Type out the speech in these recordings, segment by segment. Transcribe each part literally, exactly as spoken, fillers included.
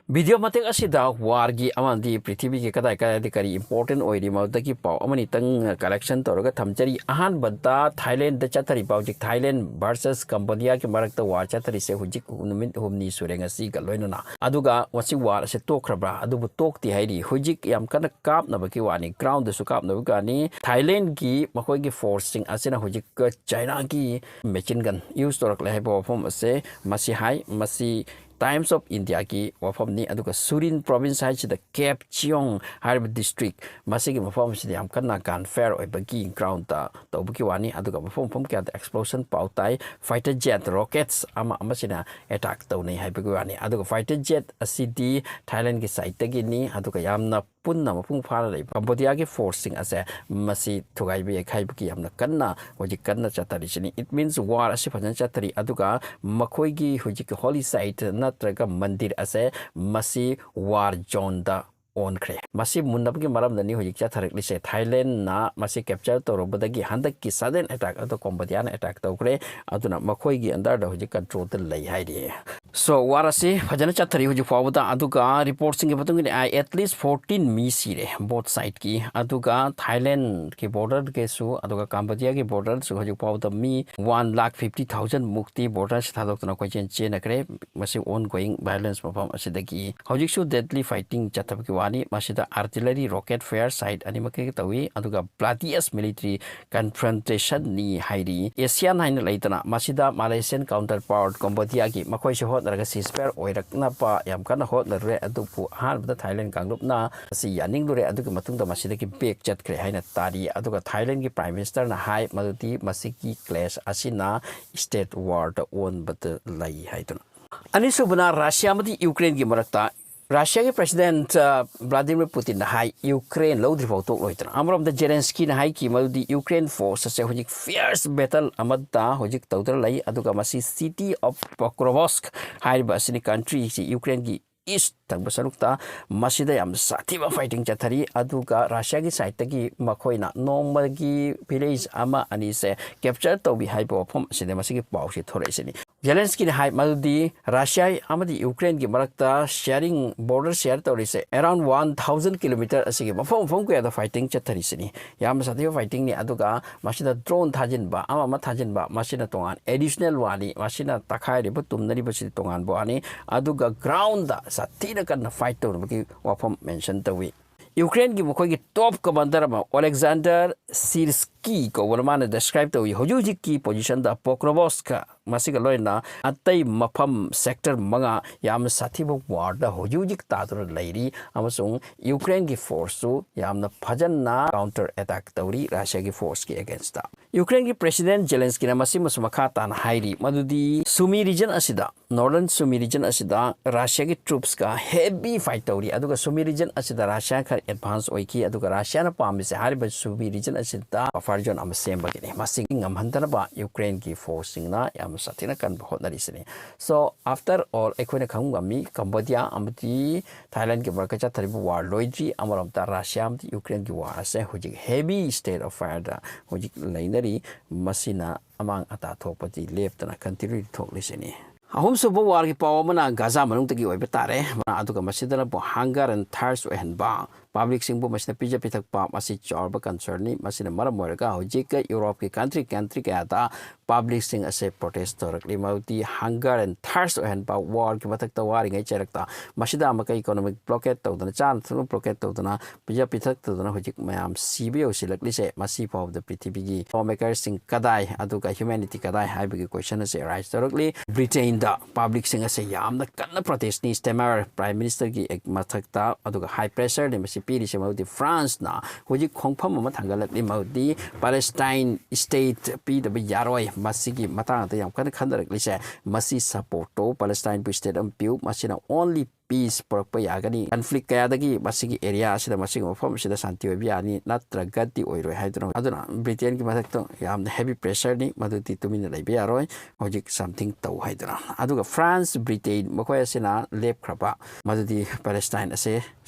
Video ꯃꯇꯦꯛ ꯑꯁꯤꯗ ꯋꯥꯔꯒꯤ ꯑꯃꯗꯤ ꯄ꯭ꯔꯤꯊꯤꯕꯤꯒꯤ ꯀꯗꯥꯏ ꯀꯗꯥꯏꯗ ꯀꯔꯤ ꯏꯝꯄꯣꯔꯇꯦꯟ ꯑꯣꯏꯔꯤ ꯃꯗꯨꯗꯒꯤ ꯄꯥꯎ ꯑꯃꯅꯤꯇꯪ ꯀꯂꯦꯛꯁꯟ ꯇꯧꯔꯒ ꯊꯝꯖꯔꯤ꯫ ꯑꯍꯥꯟꯕꯗ ꯊꯥꯏꯂꯦꯟꯗ ꯆꯠꯊꯔꯤꯕ ꯍꯧꯖꯤꯛ ꯊꯥꯏꯂꯦꯟ ꯚꯔꯁꯦꯁ ꯀꯝꯕꯣꯗꯤꯌꯥꯒꯤ ꯃꯔꯛꯇ ꯋꯥꯔ ꯆꯠꯊꯔꯤꯁꯦ ꯍꯧꯖꯤꯛ ꯅꯨꯃꯤꯠ ꯍꯨꯝꯅꯤ ꯁꯨꯔꯦ ꯉꯁꯤꯒ ꯂꯣꯏꯅꯅ꯫ ꯑꯗꯨꯒ ꯃꯁꯤ ꯋꯥꯔ ꯑꯁꯦ ꯇꯣꯛꯈ꯭ꯔꯕ꯭ꯔꯥ? ꯑꯗꯨꯕꯨ ꯇꯣꯛꯇꯦ ꯍꯥꯏꯔꯤ꯫ ꯍꯧꯖꯤꯛ ꯌꯥꯝ ꯀꯟꯅ ꯀꯥꯞꯅꯕꯒꯤ ꯋꯥꯅꯤ, ꯒ꯭ꯔꯥꯎꯟꯗꯁꯨ ꯀꯥꯞꯅꯕꯒꯤ ꯋꯥꯅꯤ꯫ ꯊꯥꯏꯂꯦꯟꯒꯤ ꯃꯈꯣꯏꯒꯤ ꯐꯣꯔꯁꯁꯤꯡ ꯑꯁꯤꯅ ꯍꯧꯖꯤꯛ ꯆꯥꯏꯅꯥꯒꯤ ꯃꯦꯆꯤꯟ ꯒꯟ ꯌꯨꯁ ꯇꯧꯔꯛꯂꯦ ꯍꯥꯏꯕ ꯋꯥꯐꯝ ꯑꯁꯦ ꯃꯁꯤ ꯍꯥꯏ꯫ ꯃꯁꯤ ꯇꯥꯏꯝꯁ ꯑꯣꯐ ꯏꯟꯗꯤꯌꯥꯒꯤ ꯋꯥꯐꯝꯅꯤ꯫ ꯑꯗꯨꯒ ꯁꯨꯔꯤꯟ ꯄ꯭ꯔꯣꯚꯤꯟꯁ ꯍꯥꯏꯁꯤꯗ ꯀꯦꯞ ꯆꯤꯌꯣꯡ ꯍꯥꯏꯔꯤꯕ ꯗꯤꯁꯇ꯭ꯔꯤꯛ, ꯃꯁꯤꯒꯤ ꯃꯐꯝ ꯑꯁꯤꯗ ꯌꯥꯝ ꯀꯟꯅ ꯒꯟ ꯐꯦꯌꯔ ꯑꯣꯏꯕꯒꯤ ꯒ꯭ꯔꯥꯎꯟꯗ ꯇꯧꯕꯒꯤ ꯋꯥꯅꯤ꯫ ꯑꯗꯨꯒ ꯃꯐꯝ ꯃꯐꯝ ꯀꯌꯥꯗ ꯑꯦꯛꯁꯄ꯭ꯂꯣꯁꯟ ꯄꯥꯎ ꯇꯥꯏ꯫ ꯐꯥꯏꯇꯔ ꯖꯦꯠ ꯔꯣꯀꯦꯠꯁ ꯑꯃ ꯑꯃꯁꯤꯅ ꯑꯦꯇꯥꯛ ꯇꯧꯅꯩ ꯍꯥꯏꯕꯒꯤ ꯋꯥꯅꯤ꯫ ꯑꯗꯨꯒ ꯐꯥꯏꯇꯔ ꯖꯦꯠ ꯑꯁꯤꯗꯤ ꯊꯥꯏꯂꯦꯟꯒꯤ ꯁꯥꯏꯠꯇꯒꯤꯅꯤ꯫ ꯑꯗꯨꯒ ꯌꯥꯝꯅ ꯄꯨꯟꯅ ꯃꯄꯨꯡ ꯐꯥꯅ ꯂꯩꯕ ꯀꯝꯕꯣꯗꯤꯌꯥꯒꯤ ꯐꯣꯔꯁꯁꯤꯡ ꯑꯁꯦ ꯃꯁꯤ ꯊꯨꯒꯥꯏꯕ ꯌꯩꯈꯥꯏꯕꯒꯤ ꯌꯥꯝꯅ ꯀꯟꯅ ꯍꯧꯖꯤꯛ ꯀꯟꯅ ꯆꯠꯊꯔꯤꯁꯤꯅꯤ꯫ It means ꯋꯥꯔ ꯑꯁꯤ ꯐꯖꯅ ꯆꯠꯊꯔꯤ꯫ ꯑꯗꯨꯒ ꯃꯈꯣꯏꯒꯤ ꯍꯧꯖꯤꯛꯀꯤ ꯍꯣꯂꯤ ꯁꯥꯏꯠ ꯅꯠꯇ꯭ꯔꯒ ꯃꯟꯗꯤꯔ ꯑꯁꯦ ꯃꯁꯤ ꯋꯥꯔ ꯖꯣꯟꯗ ꯑꯣꯟꯈ꯭ꯔꯦ꯫ ꯃꯁꯤ ꯃꯨꯟꯅꯕꯒꯤ ꯃꯔꯝꯗꯅꯤ ꯍꯧꯖꯤꯛ ꯆꯠꯊꯔꯛꯂꯤꯁꯦ꯫ ꯊꯥꯏꯂꯦꯟꯅ ꯃꯁꯤ ꯀꯦꯞꯆꯔ ꯇꯧꯔꯨꯕꯗꯒꯤ ꯍꯟꯗꯛꯀꯤ ꯁꯗꯦꯟ ꯑꯦꯇꯥꯛ ꯑꯗꯨ ꯀꯣꯝꯕꯣꯗꯤꯌꯥꯅ ꯑꯦꯇꯥꯛ ꯇꯧꯈ꯭ꯔꯦ꯫ ꯑꯗꯨꯅ ꯃꯈꯣꯏꯒꯤ ꯑꯟꯗꯔꯗ ꯍꯧꯖꯤꯛ ꯀꯟꯇ꯭ꯔꯣꯜꯗ ꯂꯩ ꯍꯥꯏꯔꯤ꯫ ꯁꯣ ꯋꯥꯔ ꯑꯁꯤ ꯐꯖꯅ ꯆꯠꯊꯔꯤ ꯍꯧꯖꯤꯛ ꯐꯥꯎꯕꯗ꯫ ꯑꯗꯨꯒ ꯔꯤꯄꯣꯔꯠꯁꯤꯡꯒꯤ ꯃꯇꯨꯡ ꯏꯟꯅ at least fourteen ꯃꯤ ꯁꯤꯔꯦ ꯕꯣꯠ ꯁꯥꯏꯠꯀꯤ꯫ ꯑꯗꯨꯒ ꯊꯥꯏꯂꯦꯟꯒꯤ ꯕꯣꯔꯗꯔꯒꯤꯁꯨ ꯑꯗꯨꯒ ꯀꯝꯕꯣꯗꯤꯌꯥꯒꯤ ꯕꯣꯔꯗꯔꯁꯨ ꯍꯧꯖꯤꯛ ꯐꯥꯎꯕꯗ ꯃꯤ one lakh fifty thousand ꯃꯨꯛꯇꯤ ꯕꯣꯔꯗꯔꯁꯤ ꯊꯥꯗꯣꯛꯇꯨꯅ ꯀꯣꯏꯆꯦꯟ ꯆꯦꯟꯅꯈ꯭ꯔꯦ꯫ ꯃꯁꯤ ꯑꯣꯟ ꯒꯣꯌꯤꯡ ꯚꯥꯏꯑꯣꯂꯦꯟꯁ ꯃꯐꯝ ꯑꯁꯤꯗꯒꯤ ꯍꯧꯖꯤꯛꯁꯨ ꯗꯦꯗꯂꯤ ꯐꯥꯏꯇꯤꯡ ꯆꯠꯊꯕꯒꯤ ꯋꯥꯅꯤ꯫ ꯃꯁꯤꯗ ꯑꯥꯔꯇꯤꯂꯔꯤ ꯔꯣꯀꯦꯠ ꯐꯥꯌꯔ ꯁꯥꯏꯠ ꯑꯅꯤꯃꯛꯀꯤ ꯇꯧꯏ꯫ ꯑꯗꯨꯒ ꯕ꯭ꯂꯥꯗꯤꯌꯁ ꯃꯤꯂꯤꯇꯔꯤ ꯀꯟꯐ꯭ꯔꯟꯇꯦꯁꯟꯅꯤ ꯍꯥꯏꯔꯤ꯫ ꯑꯦꯁꯤꯌꯥꯟ ꯍꯥꯏꯅ ꯂꯩꯇꯅ ꯃꯁꯤꯗ ꯃꯥꯂꯦꯁꯤꯌꯟ ꯀꯥꯎꯟꯇꯔ ꯄꯥꯔꯠ ꯀꯣꯝꯕꯣꯗꯤꯌꯥꯒꯤ ꯃꯈꯣꯏꯁꯨ ꯍꯣꯠꯅꯔꯒ ꯁꯤꯁꯐꯥꯌꯔ ꯑꯣꯏꯔꯛꯅꯕ ꯌꯥꯝ ꯀꯟꯅ ꯍꯣꯠꯅꯔꯨꯔꯦ꯫ ꯑꯗꯨꯕꯨ ꯑꯍꯥꯟꯕꯗ ꯊꯥꯏꯂꯦꯟ ꯀꯥꯡꯂꯨꯞꯅ ꯃꯁꯤ ꯌꯥꯅꯤꯡꯂꯨꯔꯦ꯫ ꯑꯗꯨꯒꯤ ꯃꯇꯨꯡꯗ ꯃꯁꯤꯗꯒꯤ ꯕꯦꯛ ꯆꯠꯈ꯭ꯔꯦ ꯍꯥꯏꯅ ꯇꯥꯔꯤ꯫ ꯑꯗꯨꯒ ꯊꯥꯏꯂꯦꯟꯒꯤ ꯄ꯭ꯔꯥꯏꯝ ꯃꯤꯅꯤꯁꯇꯔꯅ ꯍꯥꯏ ꯃꯗꯨꯗꯤ ꯃꯁꯤꯒꯤ ꯀ꯭ꯂꯦꯁ ꯑꯁꯤꯅ ꯁ꯭ꯇꯦꯠ ꯋꯥꯔꯗ ꯑꯣꯟꯕꯗ ꯂꯩ ꯍꯥꯏꯗꯨꯅ꯫ ꯑꯅꯤꯁꯨꯕꯅ ꯔꯁꯤꯌꯥ ꯑꯃꯗꯤ ꯌꯨꯀ꯭ꯔꯦꯟꯒꯤ ꯃꯔꯛꯇ ꯔꯁꯤꯌꯥꯒꯤ ꯄ꯭ꯔꯦꯁꯤꯗꯦꯟꯠ, ꯑ, ꯚ꯭ꯂꯥꯗꯤꯃꯤꯔ ꯄꯨꯇꯤꯟꯅ ꯍꯥꯏ, ꯌꯨꯀ꯭ꯔꯦꯟ ꯂꯧꯗ꯭ꯔꯤꯐꯥꯎ ꯇꯣꯛꯂꯣꯏꯗꯅ꯫ ꯑꯃꯔꯣꯝꯗ ꯖꯦꯂꯦꯟꯁꯀꯤꯅ ꯍꯥꯏꯈꯤ ꯃꯗꯨꯗꯤ ꯌꯨꯀ꯭ꯔꯦꯟ ꯐꯣꯔꯁ ꯑꯁꯦ ꯍꯧꯖꯤꯛ ꯐꯤꯌꯔꯁ ꯕꯦꯇꯜ ꯑꯃꯗ ꯍꯧꯖꯤꯛ ꯇꯧꯗꯨꯅ ꯂꯩ, ꯑꯗꯨꯒ ꯃꯁꯤ ꯁꯤꯇꯤ ꯑꯣꯐ ꯄꯣꯀ꯭ꯔꯣꯚꯣꯁ꯭ꯛ ꯍꯥꯏꯔꯤꯕ ꯑꯁꯤꯅꯤ ꯀꯟꯇ꯭ꯔꯤꯁꯤ ꯌꯨꯀ꯭ꯔꯦꯟꯒꯤ ꯏꯁ ꯊꯪꯕ ꯁꯔꯨꯛꯇ ꯃꯁꯤꯗ ꯌꯥꯝ ꯁꯥꯊꯤꯕ fighting ꯆꯠꯊꯔꯤ꯫ ꯑꯗꯨꯒ ꯔꯁꯤꯌꯥꯒꯤ sideꯇꯒꯤ ꯃꯈꯣꯏꯅ ꯅꯣꯡꯃꯒꯤ village ꯑꯃ ꯑꯅꯤꯁꯦ capture ꯇꯧꯕꯤ ꯍꯥꯏꯕ ꯋꯥꯐꯝ ꯑꯁꯤꯗ ꯃꯁꯤꯒꯤ ꯄꯥꯎꯁꯤ ꯊꯣꯔꯛꯏꯁꯤꯅꯤ꯫ ꯖꯦꯂꯦꯟꯁꯀꯤꯅ ꯍꯥꯏ ꯃꯗꯨꯗꯤ ꯔꯁꯤꯌꯥ ꯑꯃꯗꯤ ꯌꯨꯀ꯭ꯔꯦꯟꯒꯤ ꯃꯔꯛꯇ sharing, border share ꯇꯧꯔꯤꯁꯦ around one thousand kilometer ꯑꯁꯤꯒꯤ ꯃꯐꯝ ꯃꯐꯝ ꯀꯌꯥꯗ fighting ꯆꯠꯊꯔꯤꯁꯤꯅꯤ꯫ ꯌꯥꯝꯅ ꯁꯥꯊꯤꯕ fightingꯅꯤ꯫ ꯑꯗꯨꯒ ꯃꯁꯤꯗ drone ꯊꯥꯖꯤꯟꯕ, ꯑꯃ ꯑꯃ ꯊꯥꯖꯤꯟꯕ, ꯃꯁꯤꯅ ꯇꯣꯉꯥꯟ additional warꯅꯤ꯫ ꯃꯁꯤꯅ ꯇꯛꯈꯥꯏꯔꯤꯕ, ꯇꯨꯝꯅꯔꯤꯕꯁꯤꯗꯤ ꯇꯣꯉꯥꯟꯕ warꯅꯤ꯫ ꯑꯗꯨꯒ groundꯗ ꯁꯥꯊꯤꯅ ꯀꯟꯅ fight ꯇꯧꯅꯕꯒꯤ ꯋꯥꯐꯝ mention ꯇꯧꯏ꯫ ꯌꯨꯀ꯭ꯔꯦꯟꯒꯤ ꯃꯈꯣꯏꯒꯤ top commander ꯑꯃ Oleksandr Syrskyi ꯀꯧꯕꯅ ꯃꯥꯅ describe ꯇꯧꯏ꯫ ꯍꯧꯖꯤꯛ ꯍꯧꯖꯤꯛꯀꯤ positionꯗ Pokrovsk ꯃꯁꯤꯒ ꯂꯣꯏꯅꯅ ꯑꯇꯩ ꯃꯐꯝ sector ꯃꯉꯥ ꯌꯥꯝꯅ ꯁꯥꯊꯤꯕ warꯗ ꯍꯧꯖꯤꯛ ꯍꯧꯖꯤꯛ ꯇꯥꯗꯨꯅ ꯂꯩꯔꯤ, ꯑꯃꯁꯨꯡ ꯌꯨꯀ꯭ꯔꯦꯟꯒꯤ forceꯁꯨ ꯌꯥꯝꯅ ꯐꯖꯅ counter attack ꯇꯧꯔꯤ ꯔꯁꯤꯌꯥꯒꯤ forceꯀꯤ againstꯇ꯫ ꯌꯨꯀ꯭ꯔꯦꯟꯒꯤ President ꯖꯦꯂꯦꯟꯁꯀꯤꯅ ꯃꯁꯤꯃꯁꯨ ꯃꯈꯥ ꯇꯥꯅ ꯍꯥꯏꯔꯤ ꯃꯗꯨꯗꯤ Sumy region ꯑꯁꯤꯗ, Northern Sumy region ꯑꯁꯤꯗ ꯔꯁꯤꯌꯥꯒꯤ troopsꯀ heavy fight ꯇꯧꯔꯤ꯫ ꯑꯗꯨꯒ Sumy region ꯑꯁꯤꯗ ꯔꯁꯤꯌꯥ ꯈꯔ advance ꯑꯣꯏꯈꯤ꯫ ꯑꯗꯨꯒ ꯔꯁꯤꯌꯥꯅ ꯄꯥꯝꯃꯤꯁꯦ ꯍꯥꯏꯔꯤꯕ Sumy region ꯑꯁꯤꯗ buffer zone ꯑꯃ ꯁꯦꯝꯕꯒꯤꯅꯤ꯫ ꯃꯁꯤ ꯉꯝꯍꯟꯗꯅꯕ ꯌꯨꯀ꯭ꯔꯦꯟꯒꯤ forceꯁꯤꯡꯅ ꯌꯥꯝꯅ ꯁꯥꯊꯤꯅ ꯀꯟꯕ ꯍꯣꯠꯅꯔꯤꯁꯤꯅꯤ꯫ So, after all, ꯑꯩꯈꯣꯏꯅ ꯈꯪꯕ ꯉꯝꯃꯤ, ꯀꯝꯕꯣꯗꯤꯌꯥ ꯑꯃꯗꯤ ꯊꯥꯏꯂꯦꯟꯒꯤ ꯃꯔꯛꯇ ꯆꯠꯊꯔꯤꯕ war ꯂꯣꯏꯗ꯭ꯔꯤ꯫ ꯑꯃꯔꯣꯝꯗ ꯔꯁꯤꯌꯥ ꯑꯃꯗꯤ ꯌꯨꯀ꯭ꯔꯦꯟꯒꯤ war ꯑꯁꯦ ꯍꯧꯖꯤꯛ heavy state of fireꯗ ꯍꯧꯖꯤꯛ ꯂꯩꯅꯔꯤ꯫ ꯃꯁꯤꯅ ꯑꯃꯥꯡ ꯑꯇꯥ ꯊꯣꯛꯄꯗꯤ ꯂꯦꯞꯇꯅ continue ꯊꯣꯛꯂꯤꯁꯤꯅꯤ꯫ ꯑꯍꯨꯝꯁꯨꯕ warꯒꯤ ꯄꯥꯎ ꯑꯃꯅ ꯒꯥꯖꯥ ꯃꯅꯨꯡꯗꯒꯤ ꯑꯣꯏꯕ ꯇꯥꯔꯦ꯫ ꯑꯗꯨꯒ ꯃꯁꯤꯗꯅꯕꯨ hunger and thirst ꯑꯣꯏꯍꯟꯕ, publicꯁꯤꯡꯕꯨ ꯃꯁꯤꯅ ꯄꯤꯖ ꯄꯤꯊꯛꯄ, ꯃꯁꯤ ꯆꯥꯎꯔꯕ concernꯅꯤ꯫ ꯃꯁꯤꯅ ꯃꯔꯝ ꯑꯣꯏꯔꯒ ꯍꯧꯖꯤꯛ ꯌꯨꯔꯣꯞꯀꯤ country, country ꯀꯌꯥꯗ publicꯁꯤꯡ ꯑꯁꯦ protest ꯇꯧꯔꯛꯂꯤ꯫ ꯃꯗꯨꯗꯤ hunger and thirst ꯑꯣꯏꯍꯟꯕ, warꯒꯤ ꯃꯊꯛꯇ ꯋꯥꯔꯤꯉꯩ ꯆꯩꯔꯛꯇ ꯃꯁꯤꯗ ꯑꯃꯨꯛꯀ economic blockade ꯇꯧꯗꯅ, ꯆꯥꯅ ꯊꯛꯅꯕ blockade ꯇꯧꯗꯅ, ꯄꯤꯖ ꯄꯤꯊꯛ ꯇꯧꯗꯅ ꯍꯧꯖꯤꯛ ꯃꯌꯥꯝ ꯁꯤꯕ ꯌꯧꯁꯤꯜꯂꯛꯂꯤꯁꯦ, ꯃꯁꯤ ꯐꯥꯎꯕꯗ ꯄ꯭ꯔꯤꯊꯤꯕꯤꯒꯤ lawmakerꯁꯤꯡ ꯀꯗꯥꯏ, ꯑꯗꯨꯒ humanity ꯀꯗꯥꯏ ꯍꯥꯏꯕꯒꯤ question ꯑꯁꯦ raise ꯇꯧꯔꯛꯂꯤ꯫ Britainꯗ publicꯁꯤꯡ ꯑꯁꯦ ꯌꯥꯝꯅ ꯀꯟꯅ protestꯅꯤ꯫ Starmer Prime Ministerꯒꯤ ꯃꯊꯛꯇ, ꯑꯗꯨꯒ high pressureꯅꯤ ꯃꯁꯤ ꯄꯤꯔꯤꯁꯦ꯫ ꯃꯗꯨꯗꯤ Franceꯅ ꯍꯧꯖꯤꯛ ꯈꯣꯡꯐꯝ ꯑꯃ ꯊꯥꯡꯒꯠꯂꯛꯂꯤ, ꯃꯗꯨꯗꯤ Palestine state ꯄꯤꯗꯕ ꯌꯥꯔꯣꯏ꯫ ꯃꯁꯤꯒꯤ ꯃꯇꯥꯡꯗ ꯌꯥꯝ ꯀꯟꯅ ꯈꯟꯅꯔꯛꯂꯤꯁꯦ, ꯃꯁꯤ support ꯇꯧ, Palestineꯕꯨ state ꯑꯃ ꯄꯤꯌꯨ꯫ ꯃꯁꯤꯅ only peace ꯄꯨꯔꯛꯄ ꯌꯥꯒꯅꯤ, conflict ꯀꯌꯥꯗꯒꯤ ꯃꯁꯤꯒꯤ area ꯑꯁꯤꯗ, ꯃꯁꯤꯒꯤ ꯃꯐꯝ ꯑꯁꯤꯗ ꯁꯥꯟꯇꯤ ꯑꯣꯏꯕ ꯌꯥꯅꯤ, ꯅꯠꯇ꯭ꯔꯒꯗꯤ ꯑꯣꯏꯔꯣꯏ ꯍꯥꯏꯗꯨꯅ꯫ ꯑꯗꯨꯅ Britainꯒꯤ ꯃꯊꯛꯇ ꯌꯥꯝꯅ heavy pressureꯅꯤ, ꯃꯗꯨꯗꯤ ꯇꯨꯃꯤꯟꯅ ꯂꯩꯕ ꯌꯥꯔꯣꯏ, ꯍꯧꯖꯤꯛ something ꯇꯧ ꯍꯥꯏꯗꯨꯅ꯫ ꯑꯗꯨꯒ France, Britain ꯃꯈꯣꯏ ꯑꯁꯤꯅ ꯂꯦꯞꯈ꯭ꯔꯕ, ꯃꯗꯨꯗꯤ Palestine ꯑꯁꯦ,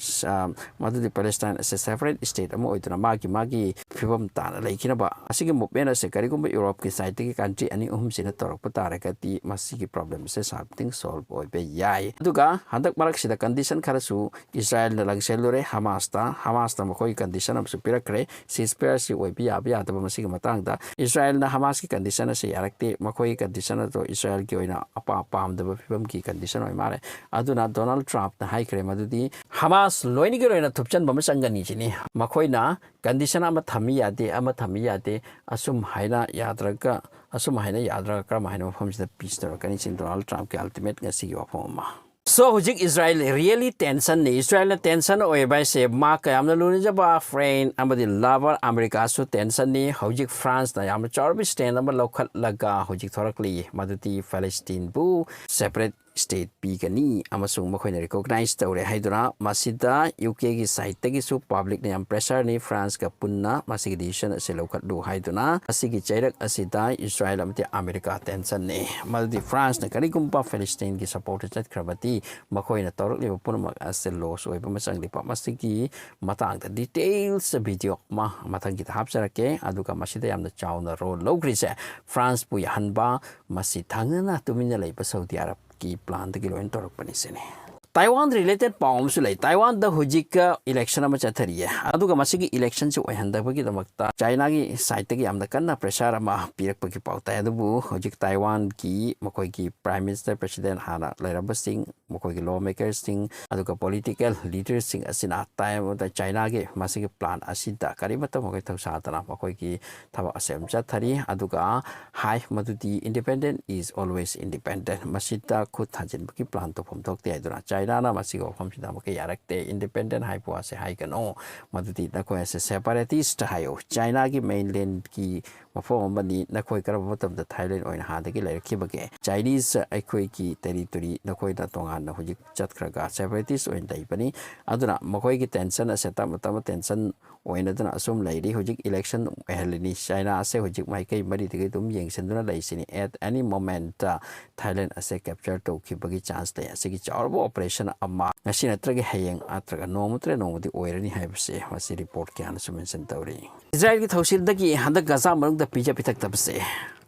ꯑ, ꯃꯗꯨꯗꯤ Palestine ꯑꯁꯦ separate state ꯑꯃ ꯑꯣꯏꯗꯨꯅ ꯃꯥꯒꯤ ꯃꯥꯒꯤ ꯐꯤꯕꯝ ꯇꯥꯅ ꯂꯩꯈꯤꯅꯕ꯫ ꯑꯁꯤꯒꯤ movement ꯑꯁꯦ ꯀꯔꯤꯒꯨꯝꯕ Europeꯀꯤ sideꯇꯒꯤ country ꯑꯅꯤ ꯑꯍꯨꯝꯁꯤꯅ ꯇꯧꯔꯛꯄ ꯇꯥꯔꯒꯗꯤ ꯃꯁꯤꯒꯤ problemꯁꯦ something solve ꯑꯣꯏꯕ ꯌꯥꯏ꯫ ꯑꯗꯨꯒ ꯍꯟꯗꯛ ꯃꯔꯛꯁꯤꯗ condition ꯈꯔꯁꯨ ꯏꯁꯔꯥꯌꯦꯜꯅ ꯂꯪꯁꯤꯜꯂꯨꯔꯦ ꯍꯃꯥꯁꯇ꯫ ꯍꯃꯥꯁꯇ ꯃꯈꯣꯏꯒꯤ condition ꯑꯃꯁꯨ ꯄꯤꯔꯛꯈ꯭ꯔꯦ, ceasefire ꯑꯁꯤ ꯑꯣꯏꯕ ꯌꯥꯕ ꯌꯥꯗꯕ꯫ ꯃꯁꯤꯒꯤ ꯃꯇꯥꯡꯗ ꯏꯁꯔꯥꯌꯦꯜꯅ ꯍꯃꯥꯁꯀꯤ condition ꯑꯁꯤ ꯌꯥꯔꯛꯇꯦ, ꯃꯈꯣꯏꯒꯤ condition ꯑꯗꯣ ꯏꯁꯔꯥꯌꯦꯜꯒꯤ ꯑꯣꯏꯅ ꯑꯄꯥ-, ꯄꯥꯝꯗꯕ ꯐꯤꯕꯝꯒꯤ condition ꯑꯣꯏ ꯃꯥꯜꯂꯦ꯫ ꯑꯗꯨꯅ ꯗꯣꯅꯥꯜꯗ ꯇ꯭ꯔꯝꯞꯅ ꯍꯥꯏꯈ꯭ꯔꯦ ꯃꯗꯨꯗꯤ ꯍꯃꯥꯁ ꯂꯣꯏꯅꯒꯤ ꯂꯣꯏꯅ ꯊꯨꯞꯆꯟꯕ ꯑꯃ ꯆꯪꯒꯅꯤ ꯁꯤꯅꯤ꯫ ꯃꯈꯣꯏꯅ condition ꯑꯃ ꯊꯝꯃꯤ ꯌꯥꯗꯦ, ꯑꯃ ꯊꯝꯃꯤ ꯌꯥꯗꯦ, ꯑꯁꯨꯝ ꯍꯥꯏꯅ ꯌꯥꯗ꯭ꯔꯒ, ꯑꯁꯨꯝ ꯍꯥꯏꯅ ꯌꯥꯗ꯭ꯔꯒ ꯀꯔꯝ ꯍꯥꯏꯅ ꯃꯐꯝꯁꯤꯗ peace ꯇꯧꯔꯛꯀꯅꯤ ꯁꯤꯅꯤ ꯗꯣꯅꯥꯜꯗ ꯇ꯭ꯔꯝꯞꯀꯤ ultimate ꯉꯁꯤꯒꯤ ꯋꯥꯐꯝ ꯑꯃ꯫ So, ꯍꯧꯖꯤꯛ ꯏꯁꯔꯥꯌꯦꯜ really tensionꯅꯤ꯫ ꯏꯁꯔꯥꯌꯦꯜꯅ tension ꯑꯣꯏꯕ ꯍꯥꯏꯁꯦ ꯃꯥ ꯀꯌꯥꯝꯅ ꯂꯨꯅꯖꯕ friend ꯑꯃꯗꯤ lover ꯑꯃꯦꯔꯤꯀꯥꯁꯨ tensionꯅꯤ꯫ ꯍꯧꯖꯤꯛ Franceꯅ ꯌꯥꯝꯅ ꯆꯥꯎꯔꯕ stand ꯑꯃ ꯂꯧꯈꯠꯂꯒ ꯍꯧꯖꯤꯛ ꯊꯣꯔꯛꯂꯤ, ꯃꯗꯨꯗꯤ ꯐꯦꯂꯤꯁꯇꯤꯟꯕꯨ separate state ꯄꯤꯒꯅꯤ ꯑꯃꯁꯨꯡ ꯃꯈꯣꯏꯅ recognize ꯇꯧꯔꯦ ꯍꯥꯏꯗꯨꯅ꯫ ꯃꯁꯤꯗ UKꯒꯤ sideꯇꯒꯤꯁꯨ publicꯅ ꯌꯥꯝ pressureꯅꯤ꯫ Franceꯀ ꯄꯨꯟꯅ ꯃꯁꯤꯒꯤ decision ꯑꯁꯤ ꯂꯧꯈꯠꯂꯨ ꯍꯥꯏꯗꯨꯅ꯫ ꯃꯁꯤꯒꯤ ꯆꯩꯔꯛ ꯑꯁꯤꯗ ꯏꯁꯔꯥꯌꯦꯜ ꯑꯃꯗꯤ ꯑꯃꯦꯔꯤꯀꯥ tensionꯅꯤ꯫ ꯃꯗꯨꯗꯤ Franceꯅ ꯀꯔꯤꯒꯨꯝꯕ ꯐꯦꯂꯤꯁꯇꯤꯟꯒꯤ supportꯇ ꯆꯠꯈ꯭ꯔꯕꯗꯤ ꯃꯈꯣꯏꯅ ꯇꯧꯔꯛꯂꯤꯕ ꯄꯨꯝꯅꯃꯛ ꯑꯁꯤ loss ꯑꯣꯏꯕ ꯑꯃ ꯆꯪꯂꯤꯕ꯫ ꯃꯁꯤꯒꯤ ꯃꯇꯥꯡꯗ details video ꯑꯃ ꯃꯊꯪꯒꯤꯗ ꯍꯥꯞꯆꯔꯛꯀꯦ꯫ ꯑꯗꯨꯒ ꯃꯁꯤꯗ ꯌꯥꯝꯅ ꯆꯥꯎꯅ role ꯂꯧꯈ꯭ꯔꯤꯁꯦ Franceꯄꯨ ꯌꯥꯍꯟꯕ, ꯃꯁꯤ ꯊꯪꯅꯅ ꯇꯨꯃꯤꯟꯅ ꯂꯩꯕ ꯁꯥꯎꯗꯤ ꯑꯔꯕꯀꯤ planꯗꯒꯤ ꯂꯣꯏꯅ ꯇꯧꯔꯛꯄꯅꯤ ꯁꯤꯅꯤ꯫ Taiwan related ꯄꯥꯎ ꯑꯃꯁꯨ ꯂꯩ꯫ Taiwanꯗ ꯍꯧꯖꯤꯛ election ꯑꯃ ꯆꯠꯊꯔꯤꯌꯦ꯫ ꯑꯗꯨꯒ ꯃꯁꯤꯒꯤ electionꯁꯤ ꯑꯣꯏꯍꯟꯗꯕꯒꯤꯗꯃꯛꯇ Chinaꯒꯤ sideꯇꯒꯤ ꯌꯥꯝꯅ ꯀꯟꯅ pressure ꯑꯃ ꯄꯤꯔꯛꯄꯒꯤ ꯄꯥꯎ ꯇꯥꯏ꯫ ꯑꯗꯨꯕꯨ ꯍꯧꯖꯤꯛ Taiwanꯒꯤ ꯃꯈꯣꯏꯒꯤ prime minister, president ꯍꯥꯟꯅ ꯂꯩꯔꯝꯕꯁꯤꯡ, ꯃꯈꯣꯏꯒꯤ law makersꯁꯤꯡ, ꯑꯗꯨꯒ political leaderꯁꯤꯡ ꯑꯁꯤꯅ ꯇꯥꯏ-, Chinaꯒꯤ ꯃꯁꯤꯒꯤ plan ꯑꯁꯤꯗ ꯀꯔꯤꯃꯠꯇ ꯃꯈꯣꯏ ꯊꯧꯁꯥꯗꯅ ꯃꯈꯣꯏꯒꯤ ꯊꯕꯛ ꯑꯁꯤ ꯑꯗꯨꯝ ꯆꯠꯊꯔꯤ꯫ ꯑꯗꯨꯒ ꯍꯥꯏ ꯃꯗꯨꯗꯤ independent is always independent, ꯃꯁꯤꯗ ꯈꯨꯠ ꯊꯥꯖꯤꯟꯕꯒꯤ plan ꯇꯧꯐꯝ ꯊꯣꯛꯇꯦ ꯍꯥꯏꯗꯨꯅ ꯆꯥꯏꯅꯥꯅ ꯃꯁꯤꯒꯤ ꯋꯥꯐꯝꯁꯤꯗ ꯑꯃꯨꯛꯀ ꯌꯥꯔꯛꯇꯦ꯫ Independent ꯍꯥꯏꯕ ꯋꯥꯁꯦ ꯍꯥꯏꯒꯅꯨ, ꯃꯗꯨꯗꯤ ꯅꯈꯣꯏ ꯑꯁꯦ separatist ꯍꯥꯏꯌꯣ, ꯆꯥꯏꯅꯥꯒꯤ mainlandꯀꯤ ꯃꯐꯝ ꯑꯃꯅꯤ, ꯅꯈꯣꯏ ꯀꯔꯝꯕ ꯃꯇꯝꯗ Thailand ꯑꯣꯏꯅ ꯍꯥꯟꯅꯗꯒꯤ ꯂꯩꯔꯛꯈꯤꯕꯒꯦ? Chinese ꯑꯩꯈꯣꯏꯒꯤ territory, ꯅꯈꯣꯏꯅ ꯇꯣꯉꯥꯟꯅ ꯍꯧꯖꯤꯛ ꯆꯠꯈ꯭ꯔꯒ separatist ꯑꯣꯏꯅ ꯂꯩꯕꯅꯤ꯫ ꯑꯗꯨꯅ ꯃꯈꯣꯏꯒꯤ tension ꯑꯁꯦ ꯇꯞꯅ ꯇꯞꯅ tension ꯑꯣꯏꯅꯗꯅ ꯑꯁꯨꯝ ꯂꯩꯔꯤ꯫ ꯍꯧꯖꯤꯛ election ꯑꯣꯏꯍꯜꯂꯤꯅꯤ꯫ ꯆꯥꯏꯅꯥ ꯑꯁꯦ ꯍꯧꯖꯤꯛ ꯃꯥꯏꯀꯩ ꯃꯔꯤꯗꯒꯤ ꯑꯗꯨꯝ ꯌꯦꯡꯁꯤꯟꯗꯨꯅ ꯂꯩꯁꯤꯅꯤ꯫ At any moment Thailand ꯑꯁꯦ capture ꯇꯧꯈꯤꯕꯒꯤ chance ꯂꯩ꯫ ꯑꯁꯤꯒꯤ ꯆꯥꯎꯔꯕ operation ꯑꯃ ꯉꯁꯤ ꯅꯠꯇ꯭ꯔꯒ ꯍꯌꯦꯡ ꯅꯠꯇ꯭ꯔꯒ ꯅꯣꯡꯃ ꯅꯠꯇ꯭ꯔꯒ ꯅꯣꯡꯃꯗꯤ ꯑꯣꯏꯔꯅꯤ ꯍꯥꯏꯕꯁꯦ ꯃꯁꯤ report ꯀꯌꯥꯅꯁꯨ mention ꯇꯧꯔꯤ꯫ ꯏꯖꯔꯥꯏꯜꯒꯤ ꯊꯧꯁꯤꯜꯗꯒꯤ ꯍꯟꯗꯛ ꯒꯖꯥ ꯃꯅꯨꯡꯗ ꯄꯤꯖ ꯄꯤꯊꯛꯇꯕꯁꯦ,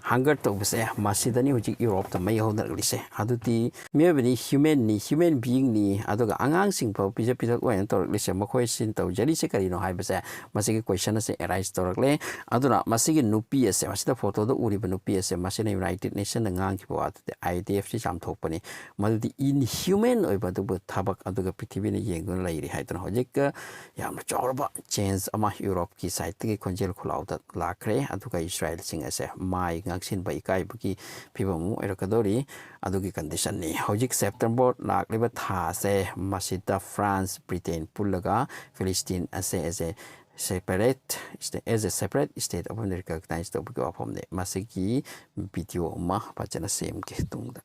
hunger ꯇꯧꯕꯁꯦ, ꯃꯁꯤꯗꯅꯤ ꯍꯧꯖꯤꯛ ꯌꯨꯔꯣꯞꯇ ꯃꯩ ꯍꯧꯅꯔꯛꯂꯤꯁꯦ꯫ ꯑꯗꯨꯗꯤ ꯃꯤꯑꯣꯏꯕꯅꯤ, humanꯅꯤ, human beingꯅꯤ, ꯑꯗꯨꯒ ꯑꯉꯥꯡꯁꯤꯡ ꯐꯥꯎ ꯄꯤꯖ ꯄꯤꯊꯛ ꯑꯣꯏꯅ ꯇꯧꯔꯛꯂꯤꯁꯦ꯫ ꯃꯈꯣꯏꯁꯤꯅ ꯇꯧꯖꯔꯤꯁꯦ ꯀꯔꯤꯅꯣ ꯍꯥꯏꯕꯁꯦ ꯃꯁꯤꯒꯤ question ꯑꯁꯦ arise ꯇꯧꯔꯛꯂꯦ꯫ ꯑꯗꯨꯅ ꯃꯁꯤꯒꯤ ꯅꯨꯄꯤ ꯑꯁꯦ, ꯃꯁꯤꯗ photoꯗ ꯎꯔꯤꯕ ꯅꯨꯄꯤ ꯑꯁꯦ, ꯃꯁꯤꯅ United Nationꯅ ꯉꯥꯡꯈꯤꯕ ꯋꯥꯗꯨꯗꯤ IDFꯁꯤ ꯆꯥꯝꯊꯣꯛꯄꯅꯤ꯫ ꯃꯗꯨꯗꯤ inhuman ꯑꯣꯏꯕ ꯑꯗꯨꯕꯨ ꯊꯕꯛ ꯑꯗꯨꯒ ꯄ꯭ꯔꯤꯊꯤꯕꯤꯅ ꯌꯦꯡꯗꯨꯅ ꯂꯩꯔꯤ ꯍꯥꯏꯗꯨꯅ ꯍꯧꯖꯤꯛ ꯌꯥꯝꯅ ꯆꯥꯎꯔꯕ change ꯑꯃ ꯌꯨꯔꯣꯞꯀꯤ sideꯇꯒꯤ ꯈꯣꯟꯖꯦꯜ ꯈꯨꯜꯂꯥꯎꯗ ꯂꯥꯛꯈ꯭ꯔꯦ꯫ ꯑꯗꯨꯒ ꯏꯁꯔꯥꯏꯜꯁꯤꯡ ꯑꯁꯦ ꯃꯥꯏ ꯉꯥꯡꯁꯤꯟꯕ ꯏꯀꯥꯏꯕꯒꯤ ꯐꯤꯕꯝ ꯑꯃ ꯑꯣꯏꯔꯛꯀꯗꯧꯔꯤ꯫ ꯑꯗꯨꯒꯤ conditionꯅꯤ꯫ ꯍꯧꯖꯤꯛ September ꯂꯥꯛꯂꯤꯕ ꯊꯥ ꯑꯁꯦ ꯃꯁꯤꯗ France, Britain ꯄꯨꯜꯂꯒ Palestine ꯑꯁꯦ as a separate state, as a separate state ꯑꯃ ꯑꯣꯏꯅ recognize ꯇꯧꯕꯒꯤ ꯋꯥꯐꯝꯅꯤ꯫ ꯃꯁꯤꯒꯤ video ꯑꯃ ꯐꯖꯅ ꯁꯦꯝꯒꯦ ꯇꯨꯡꯗ꯫